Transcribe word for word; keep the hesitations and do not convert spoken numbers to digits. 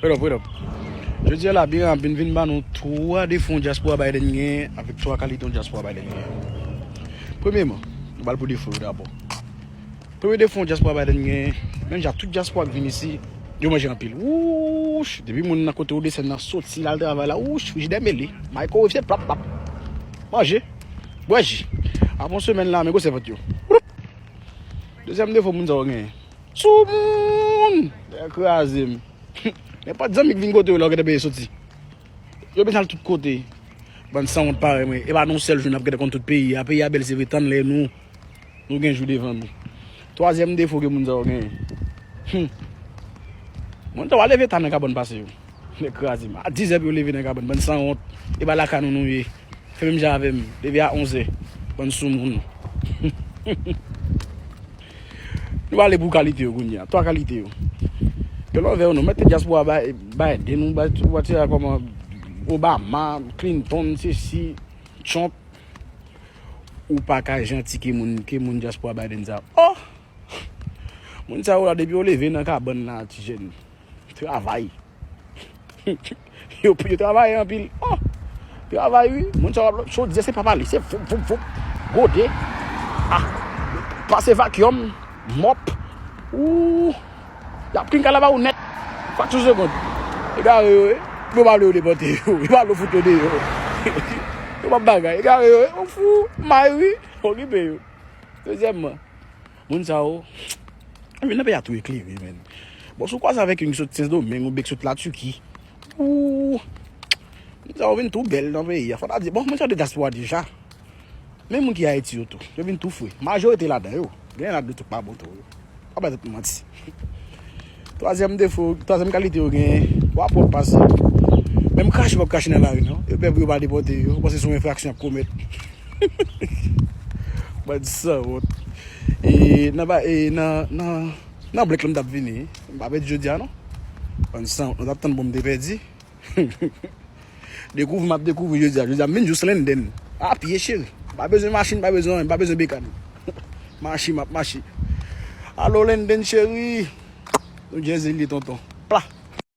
Wait up, wait up. Jodi a la, Biran ap vin, vin ban nou twa defo yon dyaspora Biden gen avèk twa kalite yon dyaspora Biden gen. Premyeman, nou ba l pou defo yo dabò. Premye defo yon dyaspora Biden gen, menm jan tout dyaspora ki vin isi, yo manje anpil. Wouch, depi moun nan kote ou desann nan soti l al travay la, wouch, frijidè mele. Microwave se plap plap. Manje, bwè ji. Apre yon semèn la, men gwosè vant yo. Dezyèm defo moun sa yo genyen. Soumoun! Nèg kraze m. Nenpòt zanmi k vin kote yo la, ou gentan peye soti. Yo bezwen al tout kote. Bann sanwont parèy mwen. E pa nan yon sèl jou n ap gentan konn tout peyi a. Peyi a bèl, se vre, tann lè nou, nou gen jou devan nou. Twazyèm defo ke moun sa yo genyen. Hmm. Moun sa yo leve ta nan kabann pase yo. Nèg kraze m. A dizè pou yo leve nan kabann, bann sanwont. E pa lakay nou nou ye. Fè menm jan avè m. Leve a onzè. Bann soumoun. Nou pale pou kalite yo kounye a. Twa kalite yo. Ke lòvè yo nou. Mete dyaspora bay, bay de nou, bay, bay, bay, kòman Obama, Clinton, sesi, Trump. Ou pa ka janti ke moun, ke moun dyaspora Biden sa. Oh! Moun sa yo la, depi yo leve nan kabann la, ti jèn. Travay. Yo, yo travay anpil. Oh! Travay, wi. Moun sa yo ap, chodyè, se pa pale. Se foup, foup, foup. Gode. Ah! Pase vacuum, mòp. Ooh! Y ap klin kalaba ou nèt. Fak sou segond. Egare yo, wi. Yo pa vle yo depòte yo. Yo pa vle yo fout yo deyò. Yo p ap bagay. Egare yo, wi. Ou fou. May, wi. Okipe yo. Dezyèmman, moun sa yo, vin nan peyi a tou eklere, menn. Bon, si w kwaze avèk youn ki sot Sendomeng oubyen ki sot Latiki, ou, moun sa yo vin tou bèl nan peyi a. Fò ta di, bon, moun sa yo de dyaspora deja. Men moun ki Ayiti yo tou, yo vin tou fre. Majorite ladan yo, gen ladan yo tou pa bon tou. Pa bay tèt nou manti. Twazyèm defo, twazyèm kalite yo genyen, w ap pwòp pase. Menm krache, w ap krache nan lari, non. Yo pè pou yo pa depòte yo, yo panse se yon enfraksyon y ap komèt. Bann sanwont. E nan ba, e nan, nan, nan blèk la m t ap vini. M pa pèdi jodi a, non. Bann sanwont, nou t ap tann pou m te pèdi. Dekouvri m ap dekouvri jodi a. Jodi a, m vin jous Lenden. A pye, cheri. M pa bezwen machin, m pa bezwen anyen, m pa bezwen bekàn. Mache, m ap mache. Alo, Lenden, cheri. Nou djèz li, tonton.